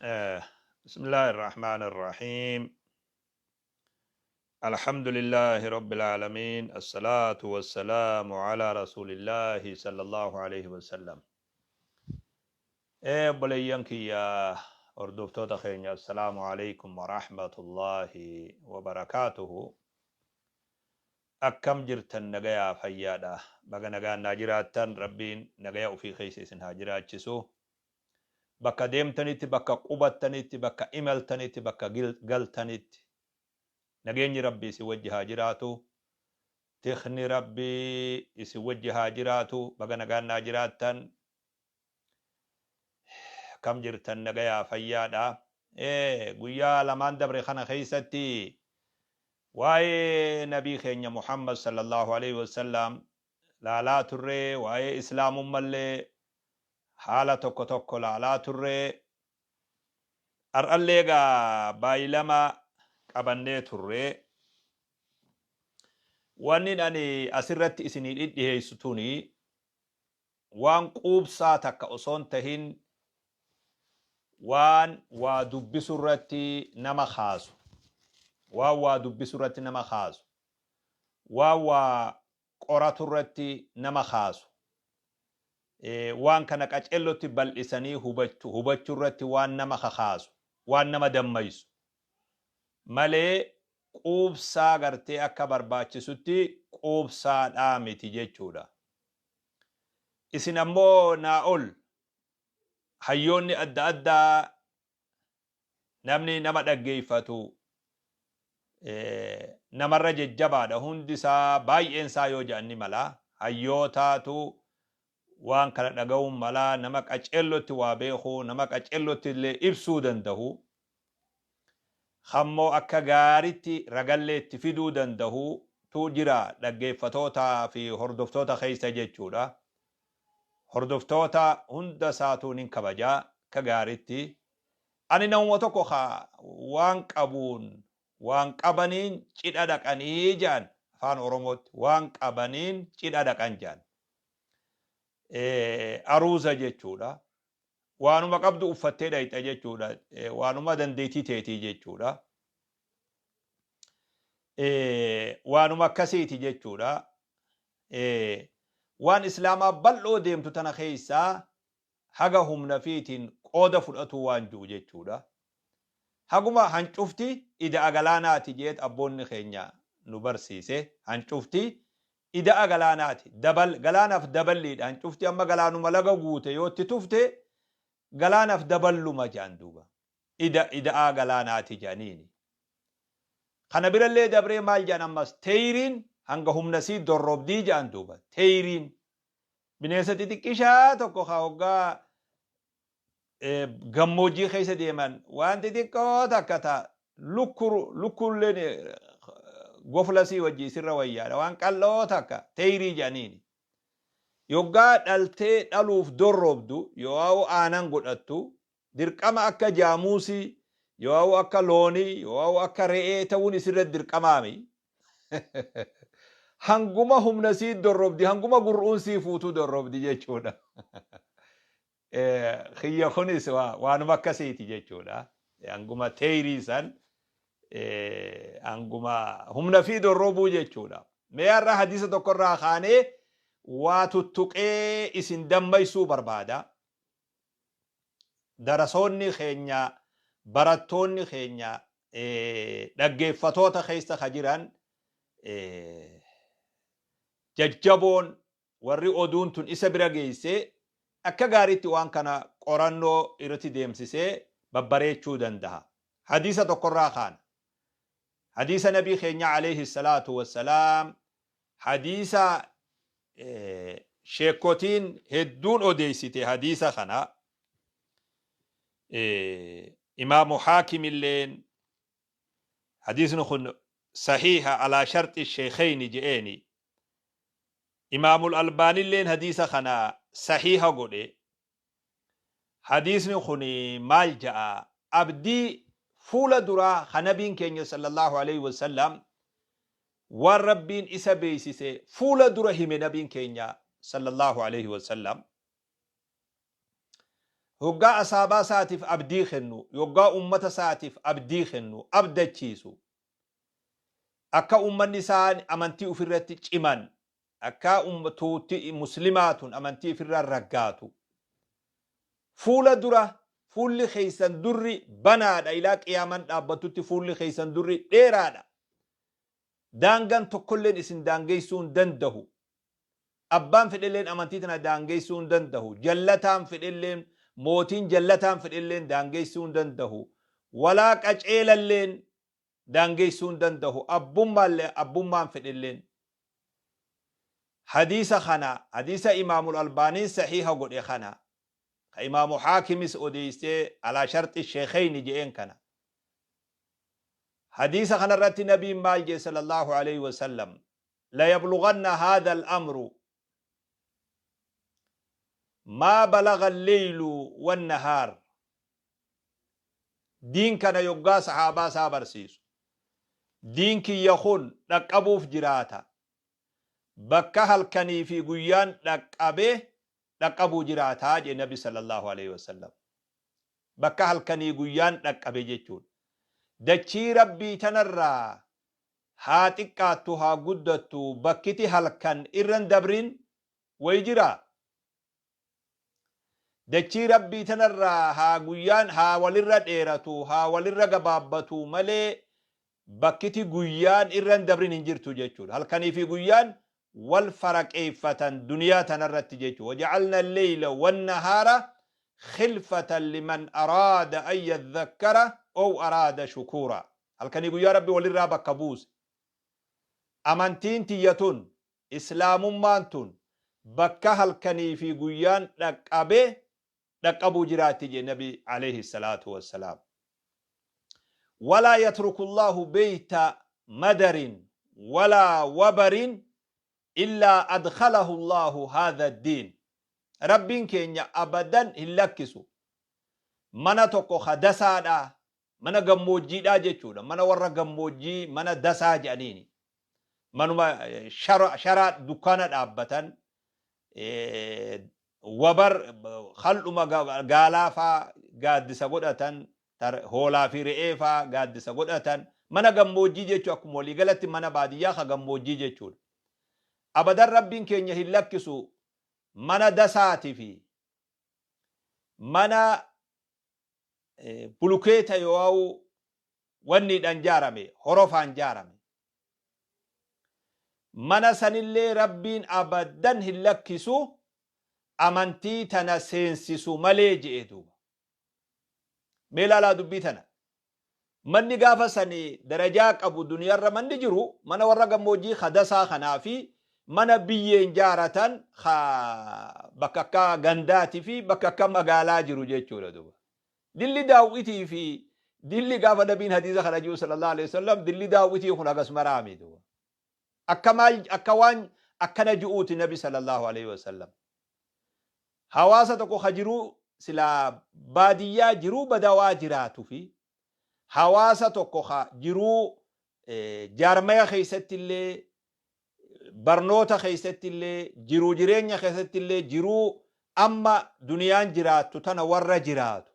بسم الله الرحمن الرحيم. الحمد لله رب العالمين، الصلاة والسلام على رسول الله صلى الله عليه وسلم. Obboleeyyan kiyya, hordoftoota keenya, السلام عليكم ورحمة الله وبركاته. Akkam jirtan? Nagayaa, fayyaadha? Baga nagaan naa jiraattan. Rabbiin nagaya ufii keessa isin haa jiraachisu. Bakka deemtanitti, bakka qubattanitti, bakka imaltanitti, bakka galtanitti nageenyi Rabbii isin wajji haa jiraatu. Tikni Rabbii isin wajji haa jiraatu. Baga nagaan naa jiraattan. Akkam jirtan? Nagayaa, fayyaadha? Guyyaa lamaan dabre kana keessatti waa'ee nabii keenya Muhammad صلى الله عليه وسلم laalaa turre. Waa'ee islaamummallee haala tokko tokko laalaa turre. Har'allee egaa baay'ilama qabannee turre. Wanni ani asirratti isinii dhidhiheessu tuni waan quubsaa takka osoo hin tahin, waan waa dubbisu irratti nama kaasu, waan waa dubbisu irratti nama kaasu, waan waa qoratu irratti nama kaasu, waan kana qacellotti bal'isanii hubachuu irratti waan nama kakaasu, waan nama dammaysu malee quubsaa gartee akka barbaachisutti quubsaadhaa miti jechuudha. Isin ammoo naa ol hayyoonni adda addaa, namni nama dhaggeeffatu namarra jajjabaadha, hundi isaa, baay'een isaa yoo jedhan ni mala. Hayyootaatu waan kana dhaga'uun mala, nama qacellotti waa beeku, nama qacellotti illee ibsuu danda'u, hammoo akka gaaritti ragallee itti fiduu danda'u tu jira dhaggeeffatootaa fi hordoftoota keessa jechuudha. Hordoftoota hunda isaatuu nin kabajaa akka gaaritti. Ani namuma tokko ka waan qabuun, waan qabaniin cidha dhaqanii jedhan afaan Oromootti, waan qabaniin cidha dhaqan jedhan. Aruuza jechuudha. Waanuma qabdu uffattee dhayxa jechuudha. Waanuma dandeettii teetii jechuudha. Waanuma akkasiiti jechuudha. Waan islaamaa bal'oo deemtu tana keessaa haga humna fiitiin qooda fudhatu waan jiru jechuudha. Haguma hancufti ida'a galaanaati jeet abboonni keenya nu barsiise. Hancufti ida'a galaanaati. Dabal, galaanaaf daballiidha. Hancufti amma galaanuma laga guute yoo itti tufte galaanaaf daballuma jedhan duuba. Ida'aa galaanaati jedhaniini. Kana birallee dabree maal jedhan ammas? Teeyriin hanga humna sii dorrobdii jedhan duuba. Teeyriin bineensa xixiqqishaa tokko ka hoggaa gammoojjii keessa deeman waan xixiqqoo takka ta lukkuulleen goflasii wajji isirra wayyaadha, waan qal'oo takka teeyrii jedhaniini. Yoggaa dhaltee dhaluuf dorrobdu yoo aanan godhattu, dirqama akka jaamuusii yoo akka loonii yoo akka re'ee ta'uun isirra dirqamaami. Hanguma humna sii dorrobdi, hanguma gur'uun sii fuutuu dorrobdi jechuudha. Kiyya kunis waanuma akkasiiti jechuudha. Hanguma teeyrii san, hanguma humna fi dorrobuu jechuudha. Mee har'a hadiisa tokkorraa kaanee waa tuttuqee isin dammaysuu barbaada. Darasoonni keenya, barattoonni keenya, dhaggeeffatoota keessa ka jiran jajjaboon, warri oduun tun isa bira geesse, akka gaariitti waan kana qorannoo irratti deemsisee babbareechuu danda'a. Hadiisa tokkorraa kaana. Hadiisa nabii keenya عليه الصلاة والسلام, hadiisa sheekotiin hedduun odeessite. Hadiisa kana Imaamu Haakimilleen hadiisni kun صحيح على شرط الشيخين je'eeni. Imaamul Albaanilleen hadiisa kana sahiha godhe. Hadiisni kun maal ja'a? Abdii fuula duraa ka nabiin keenya صلى الله عليه وسلم waan Rabbiin isa beeysise fuula dura hime nabiin keenya صلى الله عليه وسلم. Hoggaa asaabaa isaatiif abdii kennu, yoggaa ummata isaatiif abdii kennu, abdachiisu, akka ummanni isaa amantii ufirratti ciman, akka tuutti muslimaa tun amantii ifirra raggaatu, fuula dura fuulli keessan durri banaadha, ilaa qiyaaman dhaabbattutti fuulli keessan durri dheeraadha. Daangaan tokkolleen isin daangeessuu hin dandahu. Abbaan fedhelleen amantii tana daangeessuu hin dandahu. Jallataan fedhelleen, mootiin jallataan fedhelleen daangeessuu hin dandahu. Walaa qaceelalleen daangeessuu hin dandahu. Abbummaallee abbummaan fedhelleen. Hadiisa kana, hadiisa Imaamul Albaaniin sahiiha godhe kana, ka Imaamu Haakimis odeessee alaa sharxi sheekheyni je'een kana. Hadiisa kana irratti Nabiin maal je'e sallallahu aleyhi wa sallam? Layablughanna haadha al-amru maa balagha al-leylu wan-nahaar. Diin kana yoggaa sahaabaa isaa barsiisu, diin kiyya kun dhaqqabuuf jiraata, bakka halkanii fi guyyaan dhaqqabe dhaqqabuu jiraata jedhe Nabi sallallahu aleyhi wa sallam. Bakka halkanii guyyaan dhaqqabe jechuudha. Dachii Rabbii tanarraa haa xiqqaattu haa guddattu bakkiti halkan irra hin dabrin wayi jiraa? Dachii Rabbii tanarraa haa guyyaan haa walirra dheeratu haa walirra gabaabbatu malee bakkiti guyyaan irra hin dabrin hin jirtu jechuudha. Halkanii fi guyyaan wal faraqeeffatan duniyaa tanarratti jechuudha. Waja'alna al-leyla wan-nahaara khilfatan liman araada an yadhakkara ow araada shukuura. Halkanii guyyaa Rabbi walirraa bakka buuse. Amantiin tiyya tun, Islaamummaan tun bakka halkanii fi guyyaan dhaqqabe dhaqqabuu jiraatti jedhe Nabi alayhi salaatu wassalaam. Walaa yatrukullaahu beyta madarin walaa wabarin illaa adkhalahu Allaahu haadha diin. Rabbiin keenya abadan hin lakkisu. Mana tokko ka dasaadhaa, mana gammoojjiidhaa jechuudha. Mana warra gammoojjii mana dasaa jedhaniini. Manuma sharaa dukkaana dhaabbatan, wabar khaldhuma gaalaa faa gaaddisa godhatan, hoolaa fi re'ee faa gaaddisa godhatan, mana gammoojjii jechuu, akkuma walii galatti mana baadiyyaa ka gammoojjii jechuudha. Abadan Rabbiin keenya hin lakkisu mana dasaati fi mana bulukeeta yoo'u wanniidhaan jaarame, horofaan jaarame. Mana sanillee Rabbiin abadan hin lakkisu amantii tana seensisu malee je'e duuba. Mee laalaa dubbii tana. Manni gaafa sani darajaa qabu duniyarra manni jiru mana warra gammoojjii ka dasaa kanaa fi mana biyyeen jaaratan ka bakka akka gandaati fi bakka akka magaalaa jiru jechuudha duuba. Dilli daaw'itii fi dilli gaafa nabiin hadiisa kana jiru sallallahu alaihi wasallam, dilli daaw'itii kun hagas maraami duuba. Akka maal akka waan akkana ji'uuti nabi sallallahu alaihi wasallam. Hawaasa tokko ka jiruu silaa baadiyyaa jiruu badawaa jiraatu fi hawaasa tokko ka jiruu jaarmaya keessatti illee, barnoota keessatti illee, jiruu jireenya keessatti illee jiruu amma duniyaan jiraattu tana warra jiraatu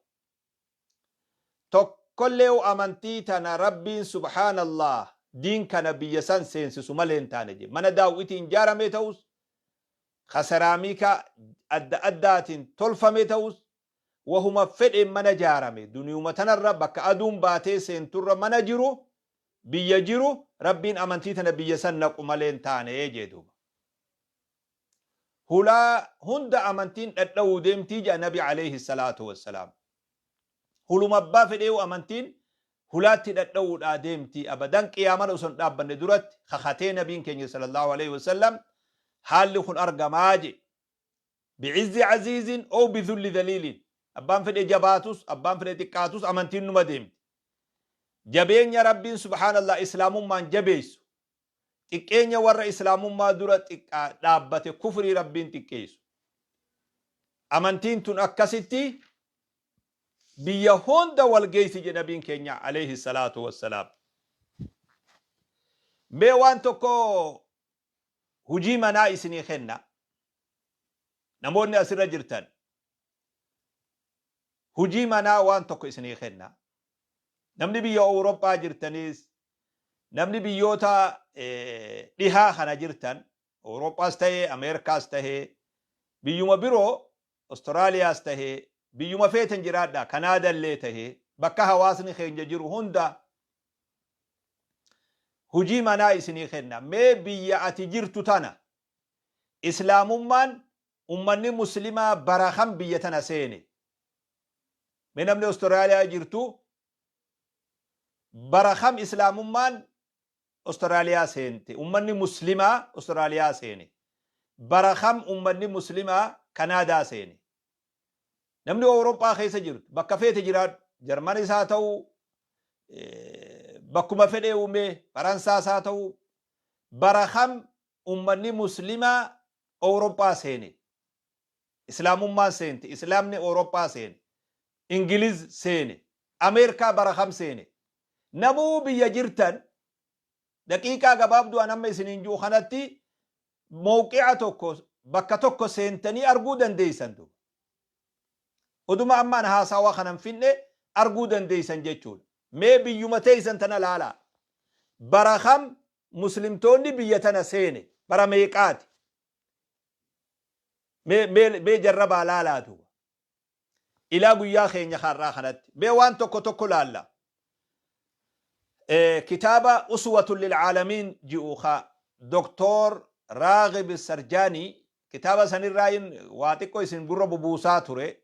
tokkollee amantii tana Rabbiin subhaanallah diin kana biyya san seensisu malee hin taane jedhe. Mana daawwitiin ijaarame ta'us, ka seraamiika adda addaatiin tolfame ta'us, wahuma fedheen mana jaarame duniyuma tanarra bakka aduun baatee seenturra mana jiru, biyya jiru, Rabbiin amantii tana biyya san naqu malee hin taane jee duuba. Hulaa hunda amantiin dhadha'uu deemtii jedha Nabi alayhi salaatu wassalaam. Huluma abbaa fedheewu amantiin hulaatti dhadha'uudhaa deemtii, abadan qiyaaman osoo hin dhaabbanne duratti kakatee Nabiin keenya sallallahu alayhi wasallam haalli kun argamaa je. Bi'izzi aziizin oo bidhulli dhaliilin. Abbaan fedhe jabaatus, abbaan fedhe xiqqaatus amantiin numa deemti. Jabeenya Rabbiin subhaanallah islaamummaan jabeessu, xiqqeenya warra islaamummaa dura xiqqaa dhaabbate kufrii Rabbiin xiqqeessu. Amantiin tun akkasitti biyya hunda wal geessi jedhe nabiin keenya alayhi salaatu wassalaam. Mee waan tokko hujii manaa isinii kenna. Namoonni asirra jirtan. Hujii manaa waan tokko isinii kenna. Namni biyya Awurooppaa jirtanis, namni biyyoota dhihaa kana jirtan, Awurooppaas tahee, Ameerikaas tahee, biyyuma biroo, Austraaliyaas tahee, biyyuma feetan jiraadhaa, Kanaadallee tahee, bakka hawaasni keenya jiru hunda hujii manaa isinii kenna. Mee biyya ati jirtu tana Islaamummaan, ummanni Muslimaa bara kam biyya tana seene? Mee namni Austraaliyaa jirtu, bara kam Islaamummaan Austraaliyaa seente? Ummanni Muslimaa Austraaliyaa seene. Bara kam ummanni Muslimaa Kanaadaa seene? Namni Awurooppaa keessa jirtu, bakka feete jiraadhu, Jarmanis haa ta'u, bakkuma fedhee uumee, Faransaas haa ta'u, bara kam ummanni Muslimaa Awurooppaa seene? Islaamummaan seente, Islaamni Awurooppaa seene, Ingiliz seene, Ameerikaa bara kam seene? Namuu biyya jirtan, daqiiqaa gabaabduu an amma isiniin ji'u kanatti mowqi'a tokko, bakka tokko seentanii arguu dandeeysan duuba. Oduma amma an haasawa kana hin finne arguu dandeeysan jechuudha. Mee biyyuma teeysan tana laalaa. Bara kam Muslimtoonni biyya tana seene? Bara meeqaati? Mee mee mee jarrabaa laalaa duuba. Ilaa guyyaa keenya har'aa kanatti. Mee waan tokko tokko laalla. Kitaaba Uswatun Lil'aalamiin ji'u ka Doktoor Raaghib Sarjaanii, kitaaba sanirraayin waa xiqqo isin gurra bubuusaa ture.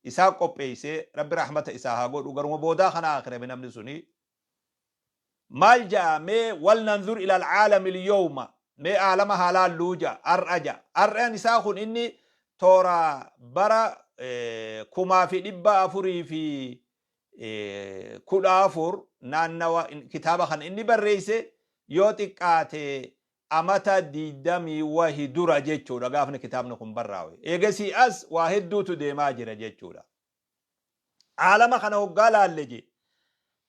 Isaa qopheeyse, Rabbi rahmata isaa haa godhu, garuma boodaa kana aakhirame namni suni. Maal ja'a? Mee wal nanzur ila al'aalami alyawma, mee aalama haa laalluu ja'a, ar'a ja'a. Ar'aan isaa kun inni toora bara 1414 naannawa kitaaba kana inni barreeyse, yoo xiqqaate amata diiddamii wahi dura jechuudha gaafni kitaabni kun barraawe. Eegasii as waa hedduutu deemaa jira jechuudha. Aalama kana hoggaa laalle je,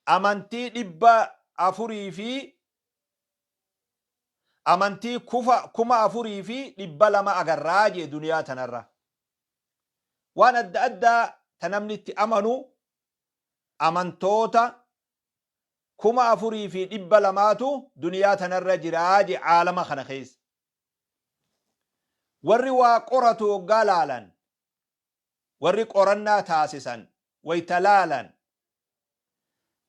amantii 400 fi amantii kufa 4200 agarraa jee duniyaa tanarra. Waan adda addaa ta namni itti amanu, amantoota 4200tu duniyaa tanarra jiraa je aalama kana keessa. Warri waa qoratu hoggaa laalan, warri qorannaa taasisan wayta laalan,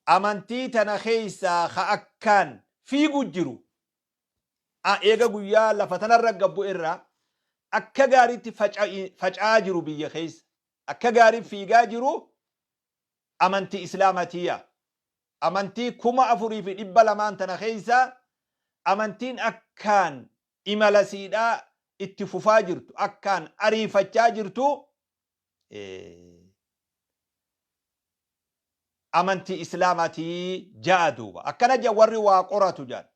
amantii tana keessaa ka akkaan fiigu jiru, eega guyyaa lafa tanarra gad bu'e irraa akka gaariitti faca'aa jiru, biyya keessa akka gaarii fiigaa jiru, amantii Islaamatiya. Amantii 4200n tana keessaa amantiin akkaan imala siidhaa itti fufaa jirtu, akkaan ariifachaa jirtu, amantii Islaamati ja'a duuba. Akkana ja'a warri waa qoratu ja'an.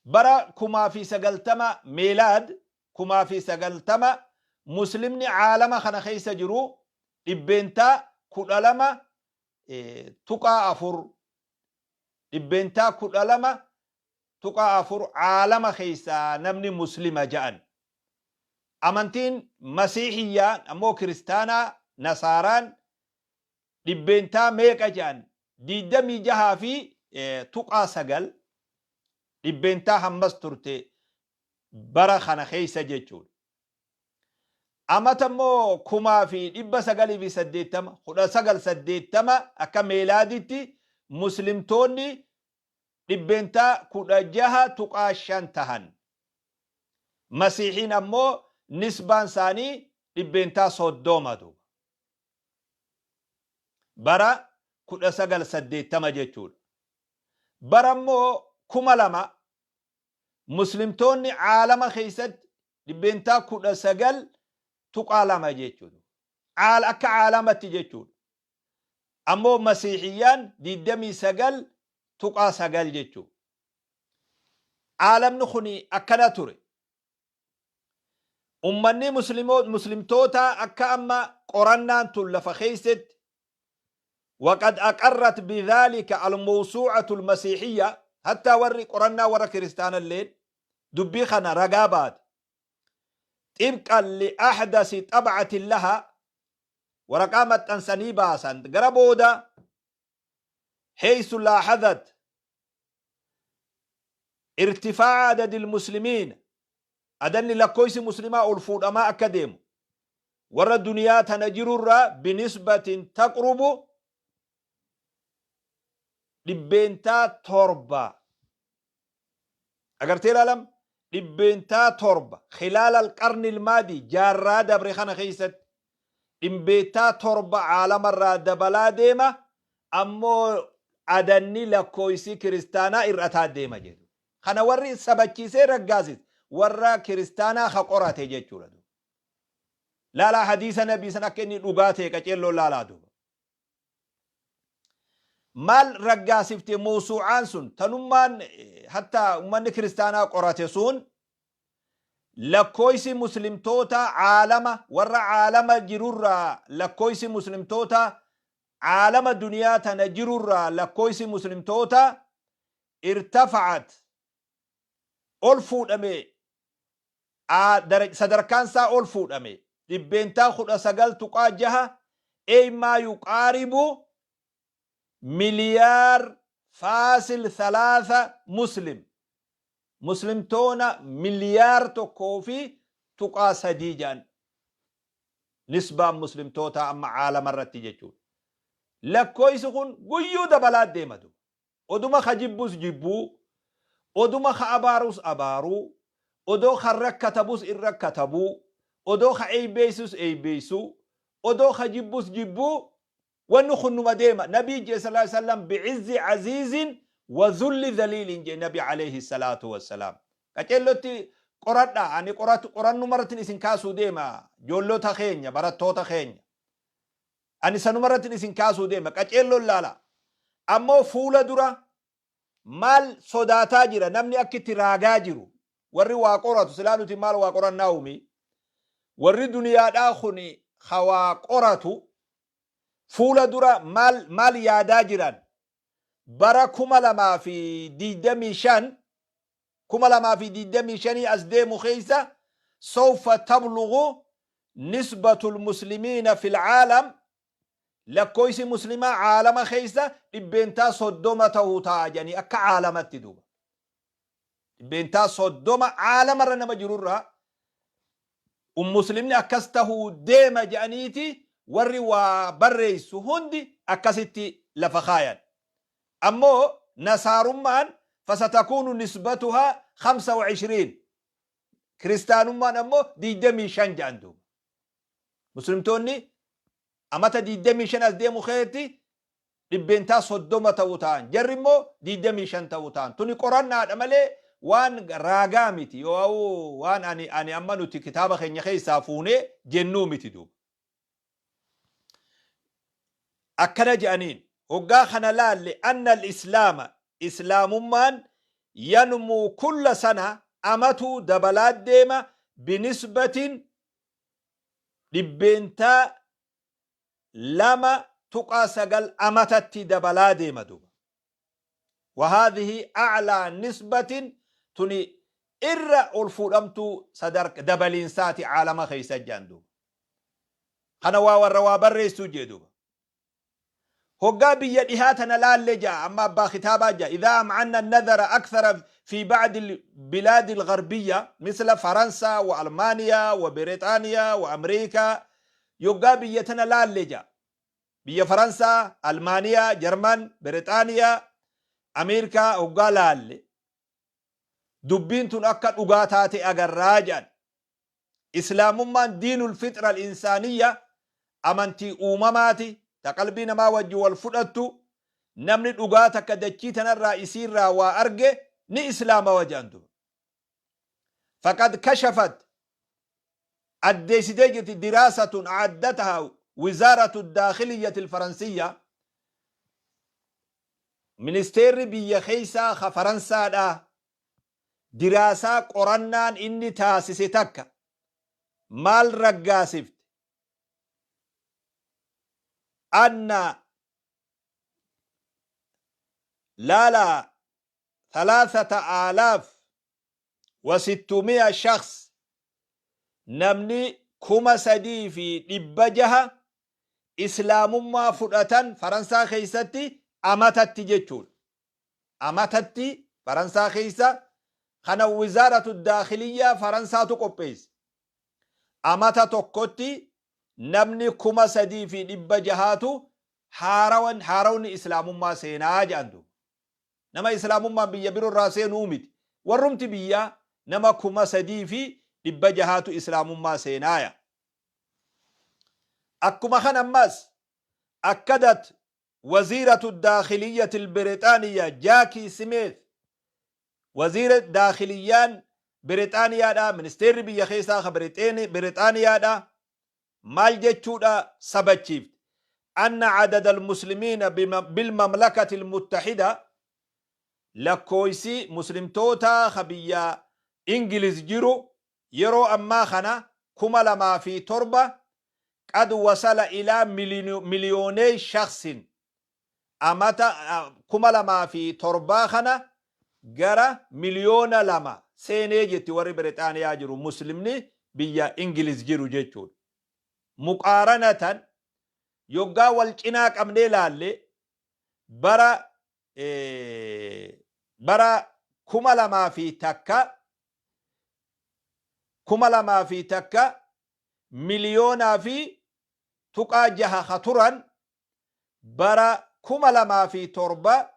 Bara 1090 meelaad, 1090, Muslimni aalama kana keessa jiru 12.4, 12.4 aalama keessaa namni Muslima ja'an. Amantiin Masiihiyyaa ammoo, Kiristaanaa, Nasaaraan dhibbeentaa meeqa ja'an? 26 fi tuqaa 9 dhibbeentaa hammas turte bara kana keessa jechuudha. Amata immoo 1980, 1980 akka meelaaditti, Muslimtoonni 16.5% tahan. Masiihiin ammoo nisbaan isaanii 30% duuba. Bara 1980 jechuudha. Bara immoo 2000 Muslimtoonni aalama keessatti 19.2% jechuudha. Akka aalamatti jechuudha. Ammoo Masiihiyyaan 29.9 jechuudha. Aalamni kun akkana ture. Ummanni Muslimtootaa akka amma qorannaan tun lafa keessatti, waqad aqarrat bidhaalika almawsuu'atu almasiihiyya, hattaa warri qorannaa warra kiristaanalleen dubbii kana ragaa baate, xibqan li ahdasi xab'atin laha. Waraqaa maxxansanii baasan gara booda heysu laaxadat irtifaa'a adadil muslimiin adanni lakkoysi muslimaa ol fuudhamaa akka deemu warra duniyaa tana jirurraa binisbatin taqrubu 7% agartee ilaalam 7% khilaala alqarni almaadi jaarraa dabre kana keessatti 7% caalamarraa dabalaa deema ammoo adanni lakkooysi kiristaanaa ir'ataa deema jedhu. Kana warri sabachiisee raggaasis warra kiristaanaa ka qorate jechuudha. Laalaa hadiisa nabii san akka inni dhugaa ta'e qaceelloo laalaa duuba. Maal raggaasifte mawsuu'aan sun tanummaan hatta ummanni kiristaanaa qorate sun lakkooysi muslimtoota caalama warra caalama jirurraa lakkooysi muslimtoota caalama duniyaa tana jirurraa lakkooysi muslimtoota irtafa'at ol fuudhame sadarkaan isaa ol fuudhame 19.6% ey maa yuqaaribu miliyaar faasil thalaatha muslim muslimtoona miliyaar 1.3 jedhan nisbaan muslimtootaa amma caalama irratti jechuudha. Lakkooysi kun guyyuu dabalaa deema duuba. Oduma ka jibbus jibbuu, oduma ka abaarus abaaruu, odoo ka irra katabus irra katabuu, odoo ka eeybeeysus eeybeeysuu, odoo ka jibbus jibbuu, wanni kun numa deema. Nabii jee sallallaahu aleyhi wa sallam bi'izzi aziizin wa dhulli dhaliilin jee Nabi aleyhi salaatu wa salaam. Qaceellotti qoradhaa, ani qorannumarrattin isin kaasuu deema, joollota keenya, barattoota keenya. Ani sanumarrattin isin kaasuu deema. Qaceelloon laala. Ammoo fuula dura maal sodaataa jira namni akka itti raagaa jiru. Warri waa qoratu silaa nuti maal waa qorannaa uumi. Warri duniyaadhaa kun ka waa qoratu fuula dura maal maal yaadaa jiran. Bara 2025 2025 as deemu keessa sawfa tablugu nisbatul muslimiina fil caalam lakkooysi muslimaa caalama keessa 30% ta'uu ta'a jedhanii akka caalamatti duuba 30% caalamarra nama jirurraa muslimni akkas tahuu deema jedhaniiti warri waa barreessu hundi akkasitti lafa kaayan. Ammoo nasaarummaan fasatakuunu nisbatuhaa 25 kiristaanummaan ammoo 25 jedhan duuba. Muslimtoonni amata 25 as deemu keessatti 30% ta'uu ta'an jarri immoo 25 ta'uu ta'an. Tuni qorannaadha malee waan raagaa miti yoo waan ani amma nuti kitaaba keenya keessaa fuunee jennuu miti duuba. Akkana je'aniin, hoggaa kana laalle anna al-islaama, islaamummaan yanmuu kulla sana amatuu dabalaa deema binisbatin 2.9% amatatti dabalaa deema duuba. Wahaadhihi a'laa nisbatin tuni irra ol fuudhamtuu sadarka dabaliinsaati caalama keessa jedhan duuba. Kana waa warra waa barreessuu jee duuba. Hoggaa biyya dhihaa tana laalle ja'a amma abbaa kitaabaa ja'a idhaa am'anna nadhara akthara fi ba'di bilaadi al-gharbiyya misla Faransa wa Almaaniyaa wa Biritaaniyaa wa Amriikaa yoggaa biyya tana laalle ja'a. Biyya Faransaa, Almaaniyaa, Jarman, Biritaaniyaa, Ameerikaa hoggaa laalle dubbiin tun akka dhugaa taate agarraa jedhan. Islaamummaan diinul fixra al-insaaniyya amantii uumamaati ta qalbii namaa wajji wal fudhattu namni dhugaa takka dachii tanarraa isiirraa waa arge ni islaamawa jedhan duba. Faqad kashafat addeessitee jirti diraasatun a'addataha wizaaratu daakhiliyyati al-faransiyya ministeerri biyya keessaa ka Faransaadhaa diraasaa qorannaan inni taasise takka maal raggaasifte anna laala 3600 shakhs namni 3600 Islaamummaa fudhatan Faransaa keessatti amatatti jechuudha. Amatatti Faransaa keessa kana Wizaaratu Daakhiliyyaa Faransaatu qopheesse. Amata tokkotti namni 3,600tu haarawan haarawni Islaamummaa seenaa jedhan duuba. Nama Islaamummaan biyya biro irraa seenuu miti. Warrumti biyyaa nama 3,600tu Islaamummaa seenaaya. Akkuma kana ammas akkadat waziiratu daakhiliyyati Birixaaniyya Jaakii Simeeth, waziira daakhiliyyaan Birixaaniyaadha, ministeerri biyya keessaa ka Birixaaniyaadha, maal jechuudha sabachiifte? Anna adada almuslimiina bilmamlakati almuttahida, lakkooysi muslimtootaa ka biyya Ingiliz jiru yeroo ammaa kana 2007 qad wasala ilaa miliyooney shakhsin, amata 2007 kana gara 2,000,000 seenee jetti warri Birixaaniyaa jiru, muslimni biyya Ingiliz jiru jechuudha. Muqaaranatan, yoggaa wal cinaa qabnee laalle, bara 2001, 2001 miliyoonaa fi tuqaa 6 ka turan, bara 2007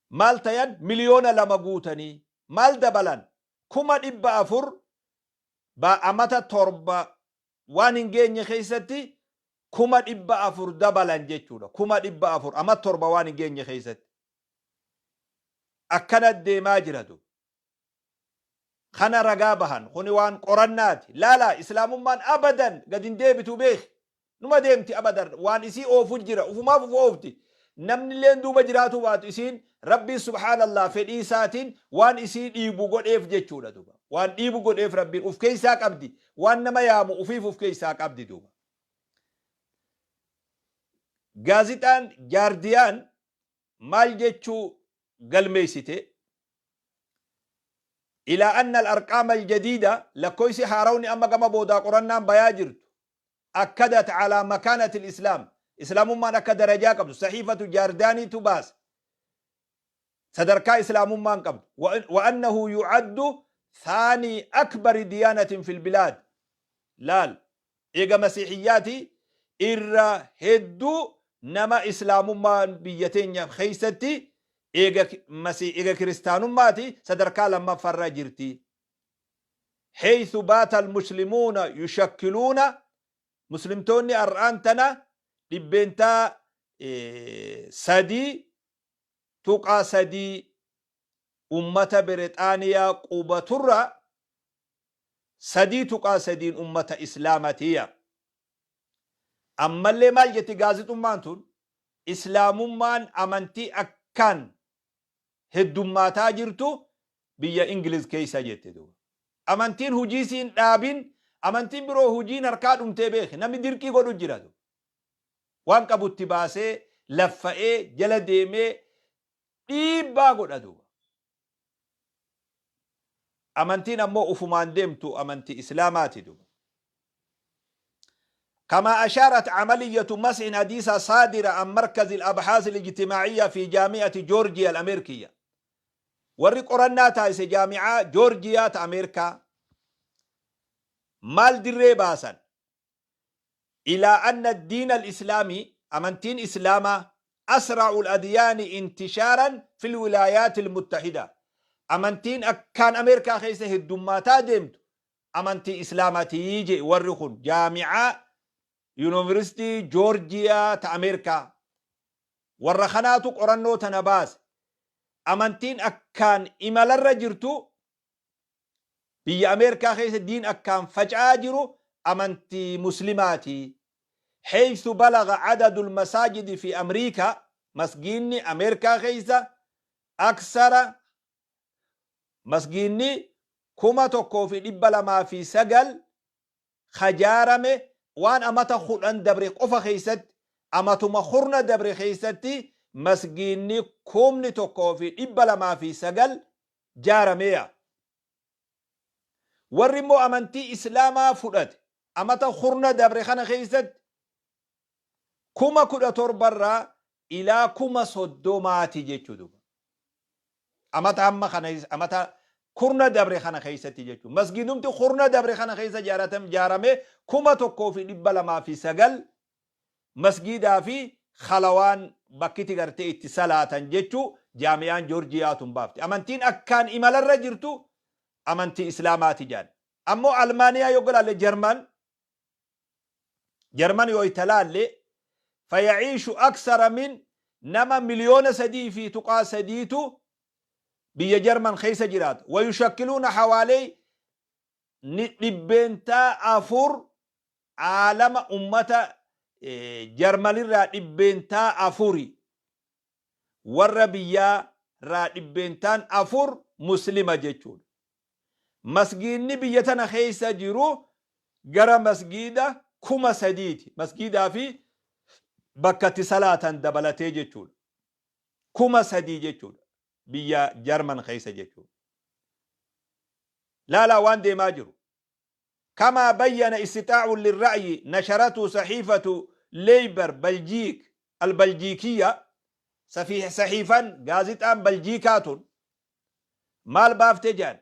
maal tayan? 2,000,000 guutanii. Maal dabalan? 400,000 amata 7 waan hin geenye keessatti 400,000 dabalan jechuudha. 400,000 amata 7 waan hin geenye keessatti. Akkana deemaa jiratu. Kana ragaa bahan. Kuni waan qorannaati. Laala, Islaamummaan abadan gad hin deebitu, beeki. Numa deemti abadan. Waan isii oofu jira. Ufumaaf uf oofti. Namni illeen duuba jiraatu baatu, isiin Rabbiin subhaanallah fedhii isaatiin waan isii dhiibu godheef jechuudha duuba. Waan dhiibu godheef Rabbiin uf keessaa qabdi. Waan nama yaamu ufiif uf keessaa qabdi duuba. Gaazixaan Jaardiyaan maal jechuu galmeessite? Ilaa anna al-arqaama al-jadiida, lakkoysi haarawni amma gama boodaa qorannaan bayaa jirtu, akkadat alaa makaanati al-islaam, islaamummaan akka darajaa qabdu sahiifatu Jaardaaniitu baase, sadarkaa islaamummaan qabdu, wa annahu yu'addu thaanii akbari diyaanatin fil bilaad. Laal, eega masiihiyyaati irra hedduu nama islaamummaan biyya teenya keessatti eega kiristaanummaati sadarkaa lammaffarra jirti. Heythu baata almuslimuuna yushakkiluuna, muslimtoonni ar'aan tana 3.3% ummata Birixaaniyaa qubaturra 3.3n ummata islaamatiya. Ammallee maal jetti gaazixummaan tun? Islaamummaan amantii akkaan heddummaataa jirtu biyya Ingiliz keessa jette duuba. Amantiin hujii siin dhaabin, amantiin biroo hujiin harkaa dhumtee beeki, namni dirqii godhu jira duuba. Waan qabutti baasee laffa'ee jala deemee dhiibbaa godha duuba. Amantiin ammoo ufumaan deemtu amantii Islaamaati duuba. كما أشارت عملية مسح حديثة صادرة عن مركز الأبحاث الاجتماعية في جامعة جورجيا الأمريكية، warri qorannaa taasise jaami'aa Joorjiyaa ta Ameerikaa maal dirree baasan? إلى أن الدين الإسلامي، amantiin Islaamaa، أسرع الأديان انتشارا في الولايات المتحدة، amantiin akkaan Ameerikaa keessa heddummaataa deemtu amantii Islaamaatii je warri kun jaami'aa Yuunivarsiitii Joorjiyaa ta Ameerikaa. Warra kanaatu qorannoo tana baase. Amantiin akkaan imalarra jirtu biyya Ameerikaa keessa, diin akkaan faca'aa jiru amantii Muslimaati. حيث بلغ عدد المساجد في أمريكا، masgiinni Ameerikaa keessa أكثر، masgiinni 1,209 kajaarame waan amata 10 dabre qofa keessatti, amatuma kurna dabre keessatti masgiinni 1,209 jaarameeya. Warri immoo amantii Islaamaa fudhate amata kurna dabre kana keessatti 17,000 irraa ilaa 30,000ti jechuu duuba. Amata hamma kana amata kurna dabre kana keessatti jechuudha. Masgiidumti kurna dabre kana keessa jaarame 1209 masgiidaa fi khalawaan bakkiti gartee itti salaatan jechuu jaami'aan Joorjiyaa tun baafte. Amantiin akkaan imalarra jirtu amantii Islaamaati jedhan. Ammoo Almaaniyaa yoo ilaalle, Jarman, Jarman yoo itti laalle, faya'iishu aksara min nama 3.3 miliyoonatu biyya Jarman keessa jiraata. Wayushakkiluuna hawaalee ni 4% aalama ummata Jarmanirraa, 4% warra biyyaa irraa 4% muslima jechuudha. Masgiidni biyya tana keessa jiru gara masgiida 3000ti. Masgiidaa fi bakka itti salaatan dabalatee jechuudha. 3000 jechuudha. Biyya Jarman keessa jechuudha. Laalaa waan deemaa jiru. كما بين استطلاع للرأي نشرته صحيفة ليبر بلجيك البلجيكية، صحيفة gaazixaan Beljiikaa tun maal baafte jedhan؟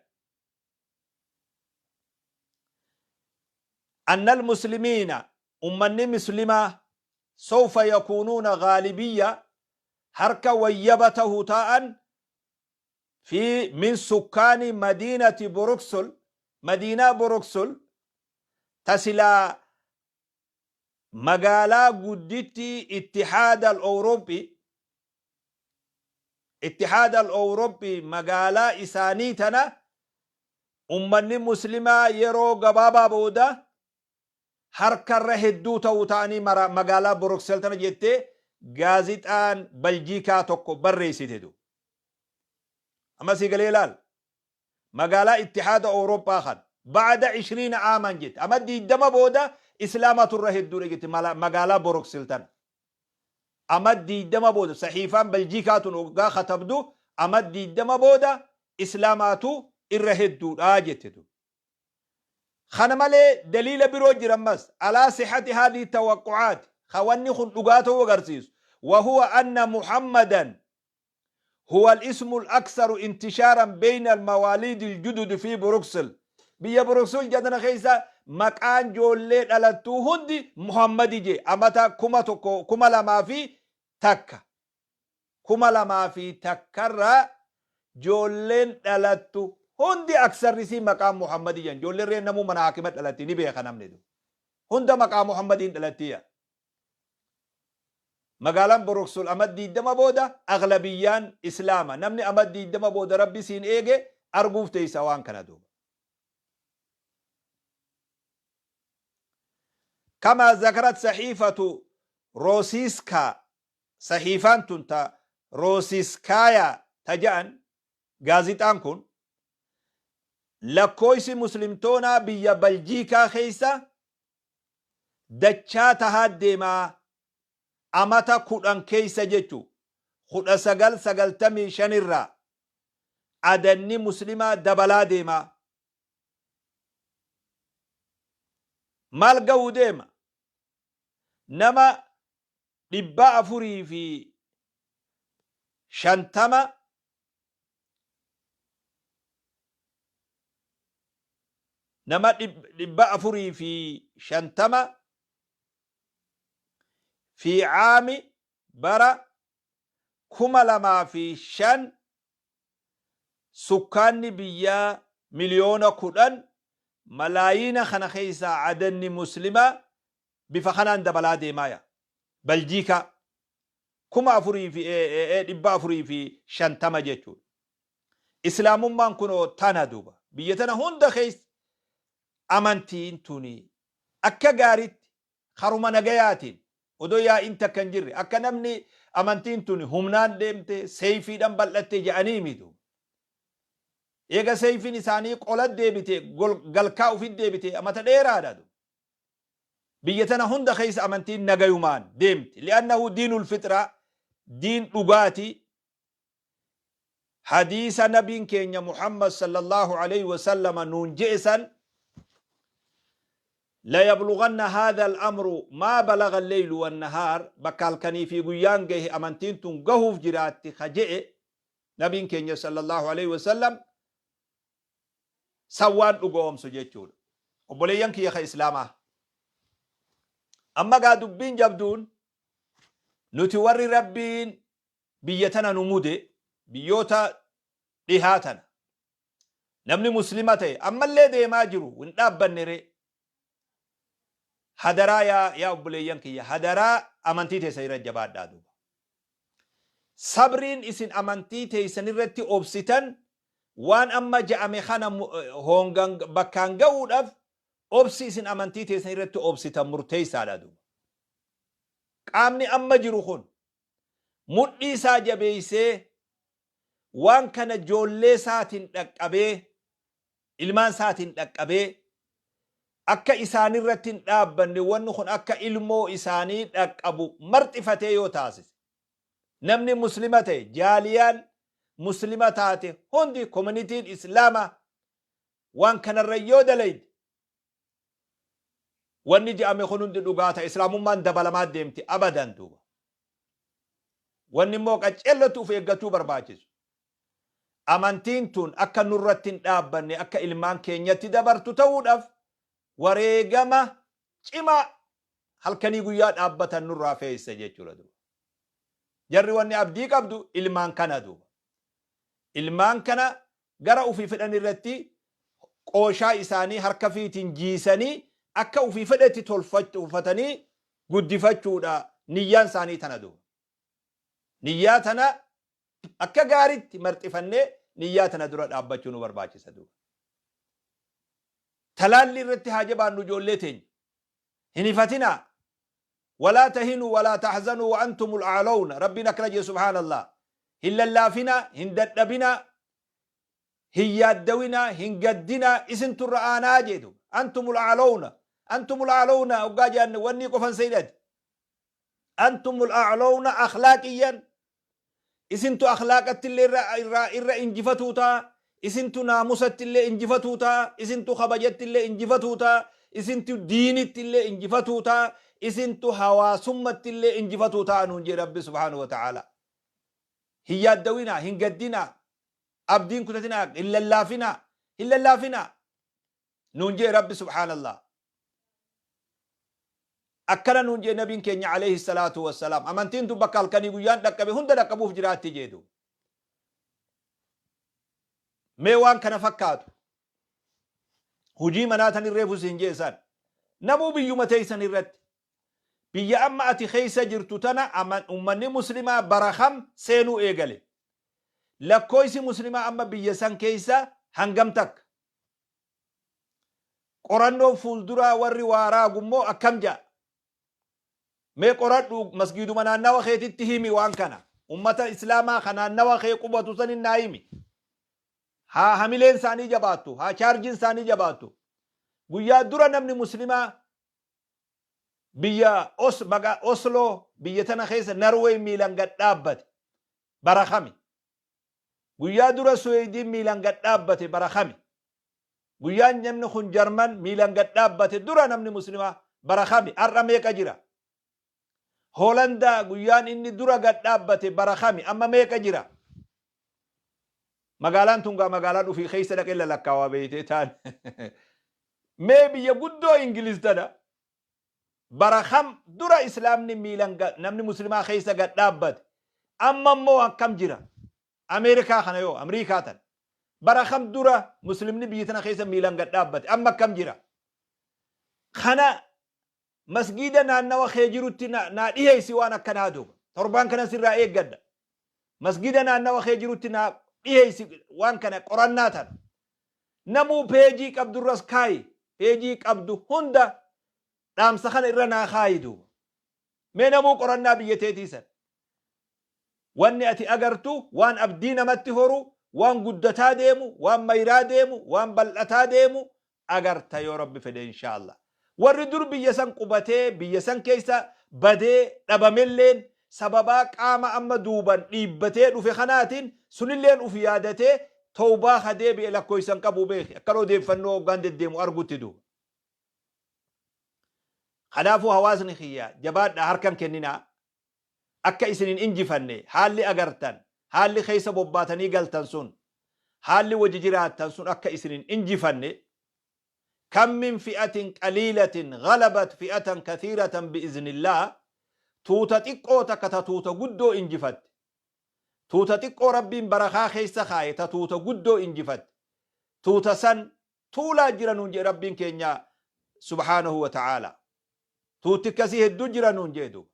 أن المسلمين ummanni muslimaa سوف يكونون غالبية harka wayyaba tahuu ta'an في من سكان مدينة بروكسل، مدينة بروكسل tasilaa magaalaa guddittii Ittihaada Awurooppii, Ittihaada Awurooppii, magaalaa isaanii tana ummanni muslimaa yeroo gabaabaa booda harkarra hedduu ta'uu ta'anii magaalaa Bruksel tana jettee gaazixaan Baljiikaa tokko barreessite du. Amma sii galee ilaal. Magaalaa Ittihaada Awurooppaa kan بعد 20 عاما jette, amma 20 booda islaamatu irra hedduudha jette magaalaa Bruksel tana. Amma 20 booda saxiifaan Baljiikaa tun waggaa katabdu, amma 20 booda islaamaatu irra hedduudha jette tu. Kana malee daliila biroo jira ammas على صحة هذه التوقعات wanni kun dhugaa ta'uu agarsiisu. وهو أن محمدا هو الاسم الأكثر انتشارا بين المواليد الجدد في بروكسل. Biyya Bruksel jedhana keessa maqaan ijoollee dhalattuu hundi Muhammadi je amata 1000 2001, 2001rraa ijoolleen dhalattu hundi aksarrisii maqaan Muhammadi jedhan. Ijoolleen reen namuu mana haakima dhalatti ni beeka, namni hunda maqaa Muhammadiin dhalattiya. Magaalaan Bruksel amma 20 booda aglabiyyaan islaama. Namni amma 20 booda rabbi siin eege arguuf teessa waan kana duuba. كما ذكرت صحيفة روسيسكا، saxiifaan tun ta Roosiskaayaa ta ja'an, gaazixaan kun lakkoofsi muslimtoonaa biyya Baljiikaa keessa dachaa tahaa deemaa amata 10 keessa jechu 1995 irraa adanni muslimaa dabalaa deemaa. Maal ga'uu deema? Nama 450, nama 450 في عام bara 2005 sukkaanni biyyaa 10 miliyoona malaayiina kana keessaa adanni muslimaa bifa kanaan dabalaa deemaaya. Baljiikaa 4450 jechuudha. Islaamummaan kunoo tana duuba. Biyya tana hunda keessa amantiin tuni akka gaariitti karuma nagayaatiin odoo yaa'iin takka hin jirre, akka namni amantiin tuni humnaan deemte seeyfiidhaan bal'atte jedhanii mitu. Eega seeyfiin isaanii qola deebite, galkaa ufit deebite, amata dheeraadha. Biyya tana hunda keessa amantiin nagayumaan deemti. لأنه دين الفطرة, diin dhugaati. Hadiisa nabiin keenya Muhammad صلى الله عليه وسلم nuun je'e san Layablughanna haadha al-amru maa balagha al-leylu wan-nahaar, bakka halkanii fi guyyaan gahe amantiin tun gahuuf jiraatti ka je'e Nabiin keenya sallallahu aleyhi wa sallam san waan dhugo'oomsu jechuudha. Obboleeyyan kiyya ka Islaamaa, amma gaa dubbiin jabduun nuti warri Rabbiin biyya tana nu mude, biyyoota dhihaa tana namni muslima ta'e ammallee deemaa jiru hin dhaabbanne ree. Hadaraa yaa obboleeyyan kiyya, hadaraa amantii teessan irra jabaadhaa duuba. Sabriin isin amantii teessan irratti obsitan waan amma ja'ame kana hoongan bakkaan ga'uudhaaf obsi isin amantii teessan irratti obsitan murteessaadha duuba. Qaamni amma jiru kun mudhii isaa jabeessee waan kana joollee isaatiin dhaqqabee, ilmaan isaatiin dhaqqabee, akka isaanirratti hin dhaabbanne, wanni kun akka ilmoo isaanii dhaqqabu marxifatee yoo taasise, namni muslima ta'e, jaaliyaan muslima taate hundi, kominitiin islaamaa waan kanarra yoo dalayde, wanni je'ame kun hundi dhugaa ta'a, islaamummaan dabalamaa deemti abadan duuba. Wanni immoo qaceellotti uf eeggachuu barbaachisu, amantiin tun akka nurratti hin dhaabbanne, akka ilmaan keenyatti dabartu ta'uudhaaf wareegama cimaa halkanii guyyaa dhaabbatan nurraa feessa jechuudha duuba. Jarri wanni abdii qabdu ilmaan kana duuba. Ilmaan kana gara ufii fedhan irratti qooshaa isaanii harka fiitiin jiisanii akka ufii fedhetti tolfatanii guddifachuudha niyyaan isaanii tana duuba. Niyyaa tana akka gaaritti marxifannee niyyaa tana dura dhaabbachuu nu barbaachisa duuba. Talaalli irratti haa jabaannu ijoollee teenya. Hin hifatinaa. Walaa tahinuu walaa tahzanuu wa antumul a'lawna. Rabbiin akkana jedhe subhaanallah. Hin lallaafinaa, hin dadhabinaa, hin yaaddawinaa, hin gaddinaa, isintu irra aanaa jee duuba. Antumul a'lawna. Antumul a'lawna hoggaa jedhan wanni qofan seydhati. Antumul a'lawna akhlaaqiyyan. Isintu akhlaaqatti illee irra, irra, irra injifatuu ta'a. Isintu naamusatti illee injifatuu ta'a. Isintu kabajatti illee injifatuu ta'a. Isintu diinitti illee injifatuu ta'a. Isintu hawaasummatti illee injifatuu ta'a nuun jee Rabbi subhaanahu wa ta'ala. Hin yaaddawinaa, hin gaddinaa, abdiin kutatinaa, hin lallaafinaa, hin lallaafinaa nuun jee Rabbi subhaanallah. Akkana nuun jee nabiin keenya alayhi salaatu wassalaam. Amantiin tun bakka halkanii guyyaan dhaqqabe hunda dhaqqabuuf jiraatti jee duuba. Mee waan kana fakkaatu hujii manaa tan irreefu siin jee san namuu biyyuma teeysan irratti, biyya amma ati keeysa jirtu tana, ummanni muslimaa bara kam seenuu eegale? Lakkooysi muslimaa amma biyya san keeysa hangam takka? Qorannoon fuulduraa warri waa raagu immoo akkam ja'a? Mee qoradhu, masgiiduma naannawa keetitti himi waan kana. Ummata islaamaa ka naannawa kee qubatu sanin naa himi. Haa hamileen isaanii jabaattu, haa chaarjiin isaanii jabaattu. Guyyaa dura namni muslimaa biyya Os, maga, Oslo biyya tana keessa Norway miilan gad dhaabbate bara kami? Guyyaa dura Suweeydin miilan gad dhaabbate bara kami? Guyyaan namni kun Jarman miilan gad dhaabbate dura namni muslimaa bara kami? Har'a meeqa jira? Hoolanda guyyaan inni dura gad dhaabbate bara kami? Amma meeqa jira? Magaalaan tun gaa magaalaan ufii keessa dhaqee lalakkaawaa beeytee taan. Mee biyya guddoo Ingiliz tana bara kam dura islaamni miilan namni muslimaa keessa gad dhaabbate? Amma immoo akkam jira? Ameerikaa kana yoo Amriikaa tana bara kam dura muslimni biyya tana keessa miilan gad dhaabbate? Amma akkam jira? Kana masgiida naannawa kee jirutti naa dhiheessi waan akkanaa duuba. Torbaan kana sirraa eeggadha. Masgiida naannawa kee jirutti naa dhiheessi waan kana, qorannaa tana. Namuu peejii qabdurras kaayi. Peejii qabdu hunda dhaamsa kana irra naa kaayi duuba. Mee namuu qorannaa biyya teetii san. Wanni ati agartu waan abdii namatti horu, waan guddataa deemu, waan mayraa deemu, waan bal'ataa deemu agarta yoo Rabbi fedhe inshaa Allah. Warri dur biyya san qubatee biyya san keessa badee dhabamelleen sababaa qaama amma duuban dhiibbatee dhufe kanaatiin sunilleen uf yaadatee towbaa ka deebi'e lakkoysa hin qabu beeki, akkan odeeffannoo hoggaan deddeemu argutti duuba. Kanaafuu hawaasni kiyya jabaadhaa harka hin kenninaa. Akka isin hin injifanne haalli agartan, haalli keessa bobbaatanii galtan sun, haalli wajji jiraattan sun akka isin hin injifanne. Kam min fi'atin qaliilatin ghalabat fi'atan kathiiratan bi'iznillah, tuuta xiqqoo takka ta tuuta guddoo injifatte. Tuuta xiqqoo Rabbiin barakaa keessa kaaye ta tuuta guddoo injifatte. Tuuta san tuulaa jira nuun jedhe Rabbiin keenya subhaanahu wa ta'aalaa. Tuutti akkasii hedduu jira nuun jedhe duuba.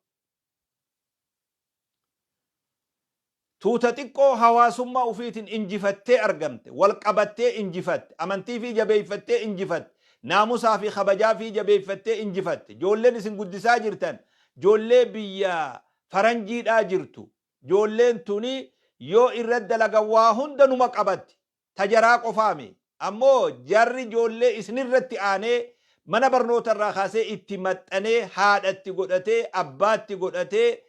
Tuuta xiqqoo hawaasummaa ufiitiin injifattee argamte, wal qabattee injifatte, amantii fi jabeeffattee injifatte, naamusaa fi kabajaa fi jabeeffattee injifatte. Ijoolleen isin guddisaa jirtan, ijoollee biyya faranjiidhaa jirtu, ijoolleen tuni yoo irra dalagan waa hunda numa qabatti. Ta jaraa qofaa mi. Ammoo jarri ijoollee isinirratti aanee mana barnoota irraa kaasee itti maxxanee haadha itti godhatee abbaa itti godhatee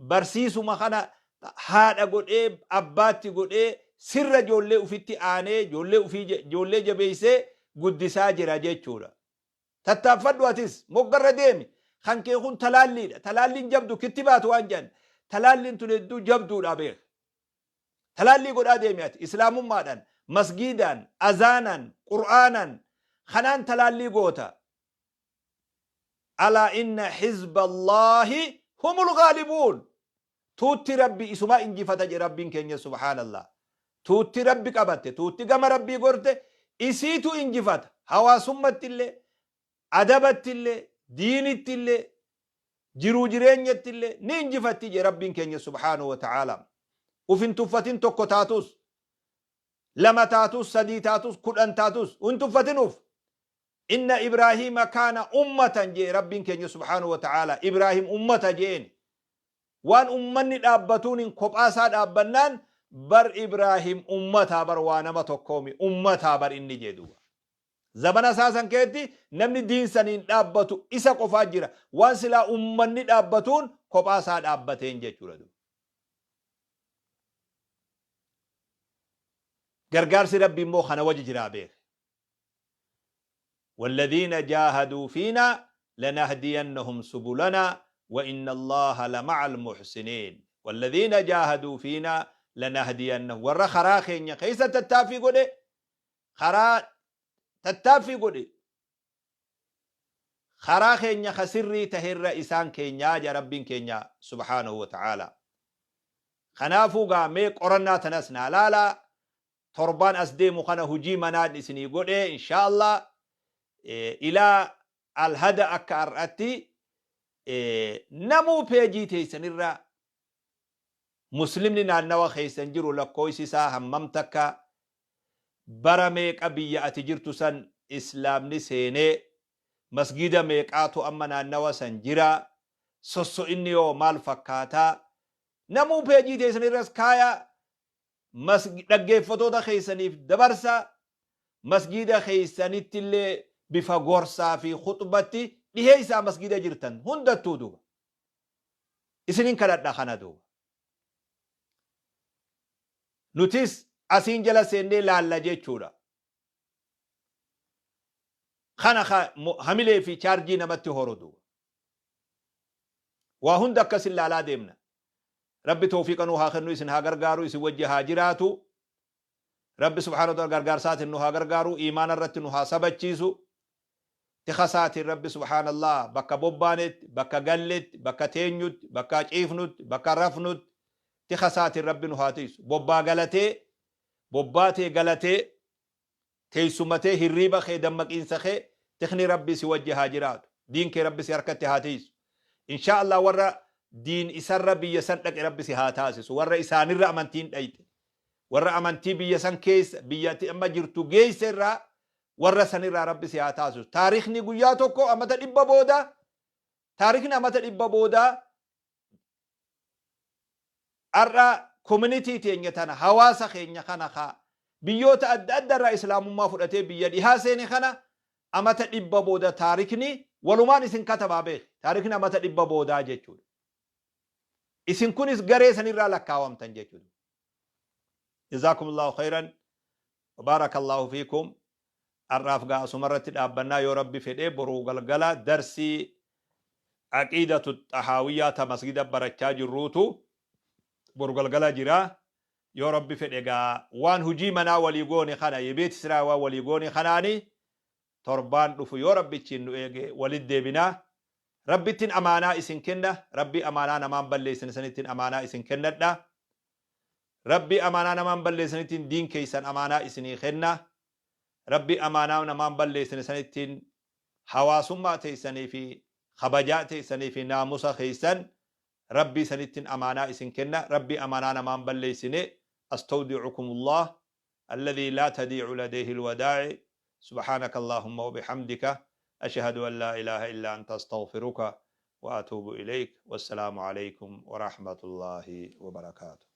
barsiisuma kana haadha godhee abbaa itti godhee sirra ijoollee ufitti aanee ijoollee ufii ijoollee jabeessee guddisaa jira jechuudha. Tattaaffadhu atis moggarra deemi. Kan kee kun talaalliidha. Talaalliin jabdu kittibaatu waan jedhan. Talaalliin tun hedduu jabduudha beek. Talaallii godhaa deemi ati islaamummaadhaan, masgiidaan, azaanaan, qur'aanaan kanaan talaallii goota. Alaa inna hizba Allaahi humul gaalibuun. Tuutti Rabbi isumaa injifata jedhe Rabbiin keenya subhaanallah. Tuutti Rabbi qabatte, tuutti gama Rabbii gorte isiitu injifata. Hawaasummatti illee, adabatti illee, diinitti illee, jiruu jireenyatti illee ni injifatti jedhe Rabbiin keenya subhaanahu wa ta'aalaa. Uf hin tuffatin tokko taatus, lama taatus, sadii taatus, 10 taatus hin tuffatin uf. Inna Ibraahiima kaana ummatan jedhe Rabbiin keenya subhaanahu wa ta'aalaa. Ibraahim ummata jedheen. Waan ummanni dhaabbatuun hin kophaa isaa dhaabbannaan bar Ibraahim ummataa bar waa nama tokkoomi ummataa bar inni jedhe duuba. Zabana isaa san keessatti namni diin saniin dhaabbatu isa qofaa jira. Waan silaa ummanni dhaabbatuun kophaa isaa dhaabbateen jechuudha duuba. Gargaarsi Rabbi immoo kana wajji jiraa beeki. Walladhiina jaahaduu fiinaa lanahdiyannahum subulanaa wa inna Allaaha lama'al muhsiniin. Walladhiina jaahaduu fiinaa lanahdiyannahum warra karaa keenya keessa tattaaffii godhe karaa tattaaffii godhe karaa keenya ka sirrii tahe irra isaan keenyaa jedha Rabbiin keenya subhaanahu wa ta'aalaa. Kanaafuu gaa mee qorannaa tanas naa laalaa torbaan as deemu kana hujii manaan isinii godhee inshaa Allah ilaa alhada akka har'atti namuu peejii teessanirra muslimni naannawa keessan jiru lakkooysi isaa hammam takka Bara meeqa biyya ati jirtu san islaamni seenee? Masgiida meeqaatu amma naannawa san jira? Sosso'inni hoo maal fakkaata? Namuu peejii teessan irras kaaya, dhaggeeffatoota keessaniif dabarsa, masgiida keessanittillee bifa gorsaa fi khuxbatti dhiheessaa masgiida jirtan hundattuu duuba. Isinin kadhadha kana duuba. Nutis asiin jala seennee laalla jechuudha. Kana ka hamilee fi chaarjii namatti horu duuba. Waa hunda akkasin laalaa deemna. Rabbi tawfiiqa nuu haa kennu isin haa gargaaru isin wajji haa jiraatu. Rabbi subhaanahu wa ta'ala gargaarsaatiin nu haa gargaaru iimaana irratti nu haa sabachiisu. Tika isaatiin Rabbi subhaanallah bakka bobbaanetti, bakka galletti, bakka teenyutti, bakka ciifnutti, bakka rafnutti tika isaatiin Rabbi nu haa tiisu. Bobbaa galatee, bobbaa tee galatee, teessuma tee, hirriiba kee, dammaqiinsa kee tikni Rabbi si wajji haa jiraatu. Diin kee Rabbi si harkatti haa tiisu. Inshaa Allah warra diin isarra biyya san dhaqe Rabbi si haa taasisu. Warra isaanirra amantiin dhayxe. Warra amantii biyya san keessa, biyya ati amma jirtu geesse irraa warra sanirraa Rabbi si haa taasisu. Taarikhni guyyaa tokko amata 100 booda, taarikhni amata 100 booda har'a community teenya tana, hawaasa keenya kana ka biyyoota adda adda irraa islaamummaa fudhatee biyya dhihaa seene kana amata 100 booda taarikhni walumaan isin katabaa beeki. Taarikhni amata 100 boodaa jechuudha. Isin kunis garee sanirraa lakkaawamtan jechuudha. Jazaakumullahu khayran wa baarakallahu fiikum. Har'aaf gaa asumarratti dhaabbannaa yoo Rabbi fedhe boruu galgala darsii Aqiidatu Xahaawiyyaa ta masgida barachaa jirruutu boru galgala jira. Yoo Rabbi fedhe egaa waan hujii manaa walii goone kana yebeet siraa waan walii goone kanaani torbaan dhufu yoo Rabbichiin nu eege walit deebina. Rabbittin amaanaa isin kenna. Rabbii amaanaa namaan balleessine sanittin amaanaa isin kennadha. Rabbii amaanaa namaan balleessanittiin diin keessan amaanaa isinii kenna. Rabbii amaanaa namaan balleessine sanittiin hawaasummaa teessanii fi kabajaa teessanii fi naamusa keessan Rabbii sanittin amaanaa isin kenna. Rabbii amaanaa namaan balleessine. Astawdi'ukumullah alladhii laa tadii'u ladayhi alwadaa'i. Subhaanaka Allahumma wa bihamdika ashhadu an laa ilaaha illaa anta astaghfiruka wa atuubu ilayk. Wassalaamu alaykum wa rahmatullaahi wa barakaatuh.